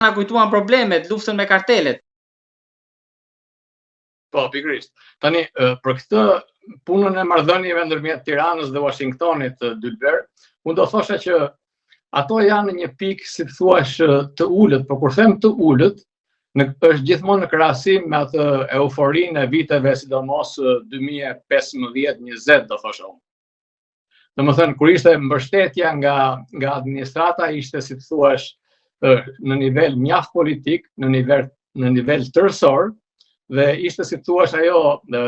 na kujtuan problemet, luftën me kartelet. Po, pikërisht. Tani, për këtë punën e marrëdhënieve ndërmjet Tiranës dhe Washingtonit, Dylber, unë do thosha që ato janë në një pikë, si të thuash, të ulët, por kur them të ulët, në, është gjithmonë në krahasim me atë euforinë e viteve, sidomos 2015-20, do thosha unë. Domethënë, kur ishte mbështetja nga, nga administrata, ishte, si të thuash, në nivel mjaft politik, në nivel, në nivel tërësor, dhe ishte, si të thuash, ajo në,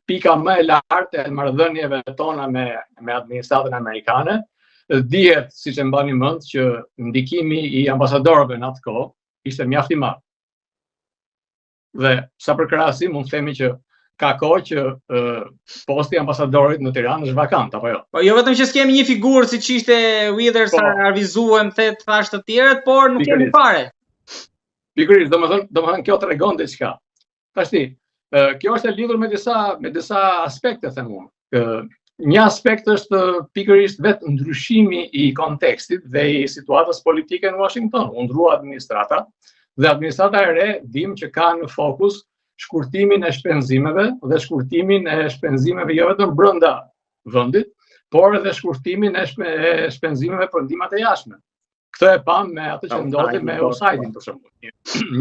pika më e lartë e marrëdhënieve tona me, me administratën amerikane, dihet, siç e mbani mend, që ndikimi i ambasadorëve në atë kohë ishte mjaft i madh. Dhe sa për krahasim, mund të themi që ka kohë që uh, posti i ambasadorit në Tiranë është vakant apo jo? Po jo vetëm që s'kemi një figurë siç ishte Withers, po, avizuem, the thashë të tjerët, por nuk kemi fare. Pikërisht, domethënë, domethënë kjo tregon diçka. Tashti, kjo është e lidhur me disa me disa aspekte them unë. Një aspekt është pikërisht vetë ndryshimi i kontekstit dhe i situatës politike në Washington. U ndrua administrata dhe administrata e re dim që ka në fokus shkurtimin e shpenzimeve dhe shkurtimin e shpenzimeve jo vetëm brenda vendit, por edhe shkurtimin e shpenzimeve për ndihmat e jashtme. Këtë e pamë me atë që ndodhi me USAID-in për shembull. Një,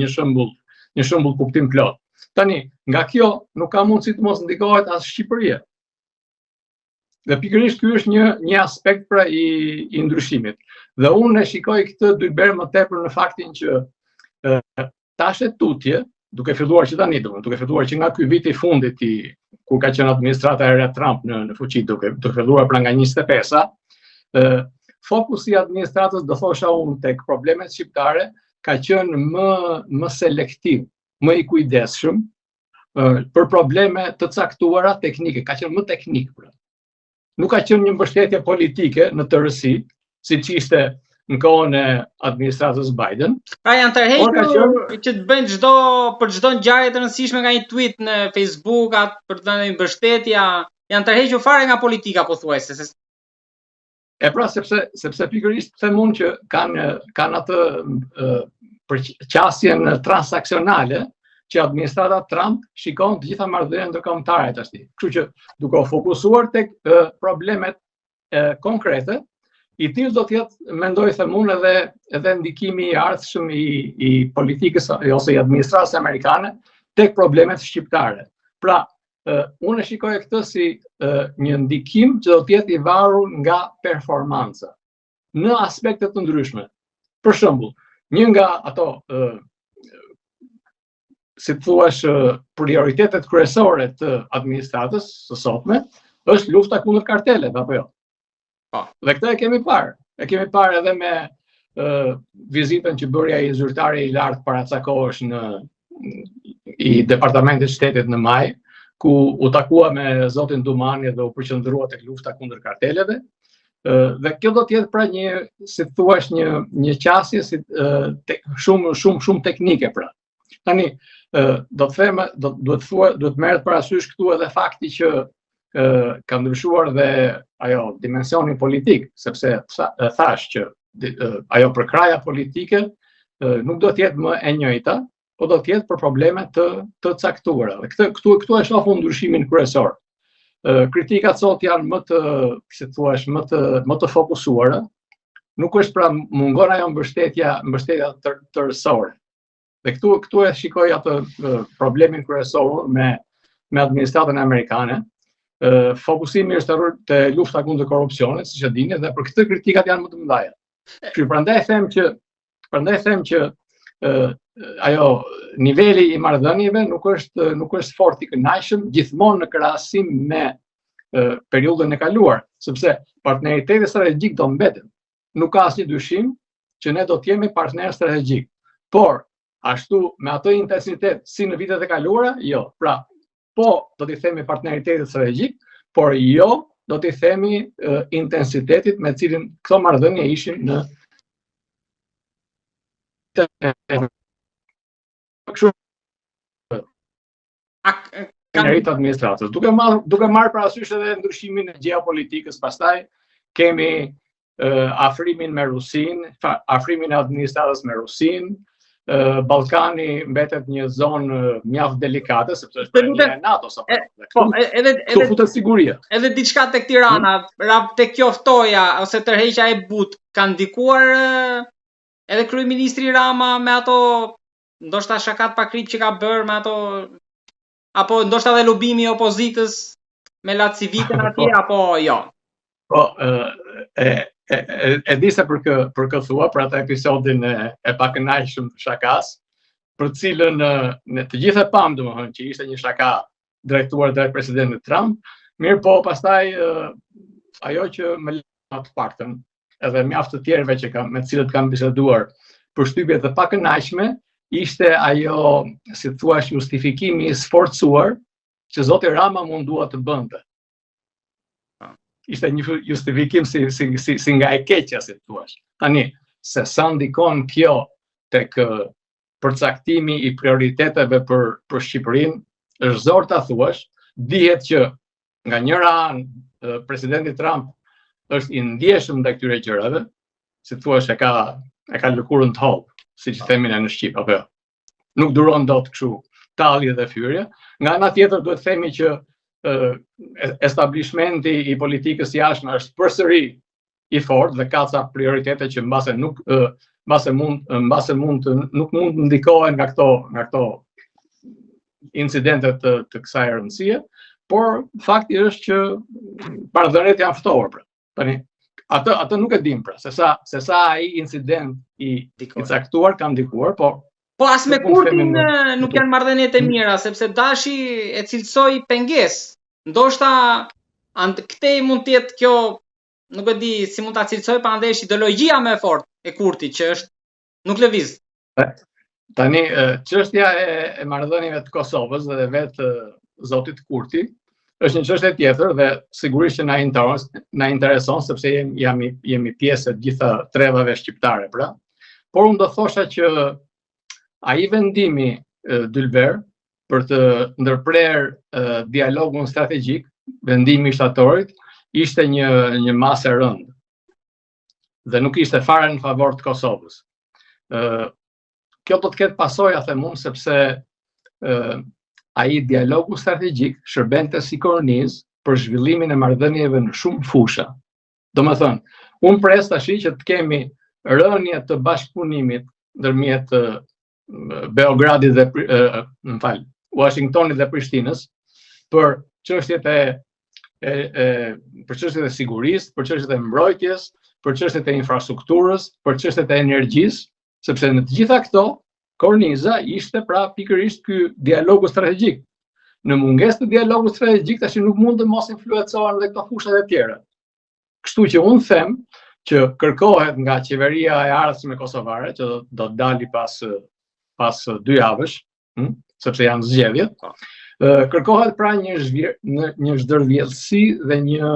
një shembull, një shembull kuptimplotë. Tani, nga kjo nuk ka mundësi të mos ndikohet as Shqipëria. Dhe pikërisht ky është një një aspekt pra i i ndryshimit. Dhe unë e shikoj këtë Dylber më tepër në faktin që e, tash e tutje, duke filluar që tani, duke, duke filluar që nga ky vit i fundit i kur ka qenë administrata e re Trump në në fuqi, duke duke filluar pra nga 25-a, ë fokusi i administratës do thosha unë tek problemet shqiptare ka qenë më më selektiv, më i kujdesshëm për probleme të caktuara teknike, ka qenë më teknik pra. Nuk ka qenë një mbështetje politike në tërësi, siç ishte në kohën e administratës Biden. Pra janë tërhequr qenë... që të bëjnë çdo për çdo ngjarje të rëndësishme nga një tweet në Facebook atë për të dhënë një mbështetje, janë tërhequr fare nga politika pothuajse se E pra sepse sepse pikërisht them unë që kanë kanë atë për qasjen transaksionale që administrata Trump shikon të gjitha marrëdhëniet ndërkombëtare tashti. Kështu që duke u fokusuar tek problemet e, konkrete, i tillë do të jetë, mendoj them unë edhe edhe ndikimi i ardhshëm i i politikës ose i administratës amerikane tek problemet shqiptare. Pra, unë e shikoj këtë si një ndikim që do të jetë i varur nga performanca në aspekte të ndryshme. Për shembull, një nga ato si të thuash prioritetet kryesore të administratës së sotme është lufta kundër karteleve apo jo? Po. Dhe këtë e kemi parë. E kemi parë edhe me uh, vizitën që bëri ai zyrtari i lartë para ca kohësh në i Departamentit të Shtetit në maj, ku u takua me zotin Dumani dhe u përqendrua tek lufta kundër karteleve. Dhe kjo do të jetë pra një, si të thuash, një një qasje si te, shumë shumë shumë teknike pra. Tani, do të them, do duhet të thua, duhet të merret parasysh këtu edhe fakti që ka ndryshuar dhe ajo dimensioni politik, sepse thashë që ajo përkrahja politike nuk do të jetë më e njëjta, po do të jetë për probleme të të caktuara. Dhe këtë këtu këtu e shoh unë ndryshimin kryesor. Kritikat sot janë më të, si të thuash, më të më të fokusuara. Nuk është pra mungon ajo mbështetja, mbështetja tër, tërësore. Dhe këtu këtu e shikoj atë problemin kryesor me me administratën amerikane. Ë fokusimi është te lufta kundër korrupsionit, siç e dini, dhe për këtë kritikat janë më të mëdha. Kështu prandaj them që prandaj them që ë ajo niveli i marrëdhënieve nuk është nuk është fort i kënaqshëm gjithmonë në krahasim me periudhën e kaluar, sepse partneriteti strategjik do mbetet. Nuk ka asnjë dyshim që ne do të jemi partner strategjik. Por, ashtu me atë intensitet si në vitet e kaluara, jo. Pra, po do t'i themi partneritetit strategjik, por jo do t'i themi uh, intensitetit me cilin këto marrëdhënie ishin në kështu ka të administratës. Duke marrë duke marrë parasysh edhe ndryshimin e gjeopolitikës, pastaj kemi uh, afrimin me Rusinë, fa, afrimin e administratës me Rusinë, Ballkani mbetet një zonë mjaft delikate sepse është prania e NATO-s apo. Po, edhe edhe futet siguria. Edhe diçka tek Tirana, hmm? ra tek kjo ftohja ose tërheqja e butë ka ndikuar edhe kryeministri Rama me ato ndoshta shakat pa krip që ka bërë me ato apo ndoshta edhe lobimi i opozitës me LaCivitën atje po. apo jo. Po, e, e, e, e di se për kë, për kë thua, për atë episodin e, e pakënaqshëm të shakas, për të cilën ne të gjithë e pamë, domethënë, që ishte një shaka drejtuar drejt presidentit Trump, mirëpo pastaj ajo që më la të paktën, edhe mjaft të tjerëve që kam, me të cilët kam biseduar, përshtypje të pakënaqshme, ishte ajo, si thua, justifikimi i sforcuar që zoti Rama u mundua të bënte. Ishte një justifikim si, si, si, si nga e keqja, si thua. Tani, se sa ndikon kjo tek përcaktimi i prioriteteve për, për Shqipërinë, është zor ta thuash, dihet që nga njëra anë presidenti Trump është i ndjeshëm ndaj këtyre gjërave, si thua e ka e ka lëkurën të hollë, siç themi ne në shqip apo jo. Nuk duron dot kështu tallje dhe fyerje. Nga ana tjetër duhet të themi që establishmenti i politikës jashtme është përsëri i fortë dhe ka ca prioritete që mbase nuk mbase mund mbase mund të nuk mund të ndikohen nga këto nga këto incidente të të kësaj rëndësie, por fakti është që marrëdhëniet janë ftohur pra. Tani atë atë nuk e dim pra, se sa se sa ai incident i i caktuar ka ndikuar, po Po as me Kurtin nuk janë marrëdhëniet e mira, sepse Dashi e cilësoi pengesë. Ndoshta këtej mund të jetë kjo, nuk e di si mund ta cilësoj, pa andej është ideologjia më e fortë e Kurtit që është nuk lëviz. Tani çështja e, e marrëdhënieve të Kosovës dhe vetë zotit Kurti është një çështje tjetër dhe sigurisht që na intereson, na intereson sepse jemi jemi jemi pjesë e të gjitha trevave shqiptare, pra. Por unë do thosha që ai vendimi Dylber për të ndërprerë dialogun strategjik, vendimi i shtatorit, ishte një një masë e rëndë dhe nuk ishte fare në favor të Kosovës. Ë kjo do të ketë pasoja them unë sepse ë ai dialogu strategjik shërbente si kornizë për zhvillimin e marrëdhënieve në shumë fusha. Domethënë, unë pres tash që të kemi rënie të bashkëpunimit ndërmjet Beogradit dhe më fal, Washingtonit dhe Prishtinës për çështjet e e, e për çështjet e sigurisë, për çështjet e mbrojtjes, për çështjet e infrastrukturës, për çështjet e energjisë, sepse në të gjitha këto korniza ishte pra pikërisht ky dialogu strategjik. Në mungesë të dialogut strategjik tash nuk mund të mos influencohen edhe këto fushat e tjera. Kështu që unë them që kërkohet nga qeveria e ardhshme kosovare që do, do të dali pas pas dy javësh, hm, sepse janë zgjedhjet. Po. Kërkohet pra një zhvir, një, një zhdërvjellësi dhe një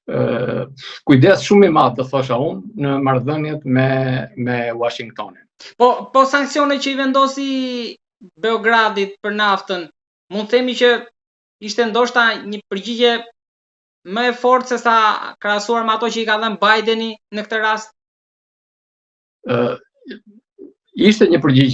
ë kujdes shumë i madh, do thosha unë, në marrëdhëniet me me Washingtonin. Po po sanksionet që i vendosi Beogradit për naftën, mund të themi që ishte ndoshta një përgjigje më e fortë se sa krahasuar me ato që i ka dhënë Bideni në këtë rast? Ë ishte një përgjigje.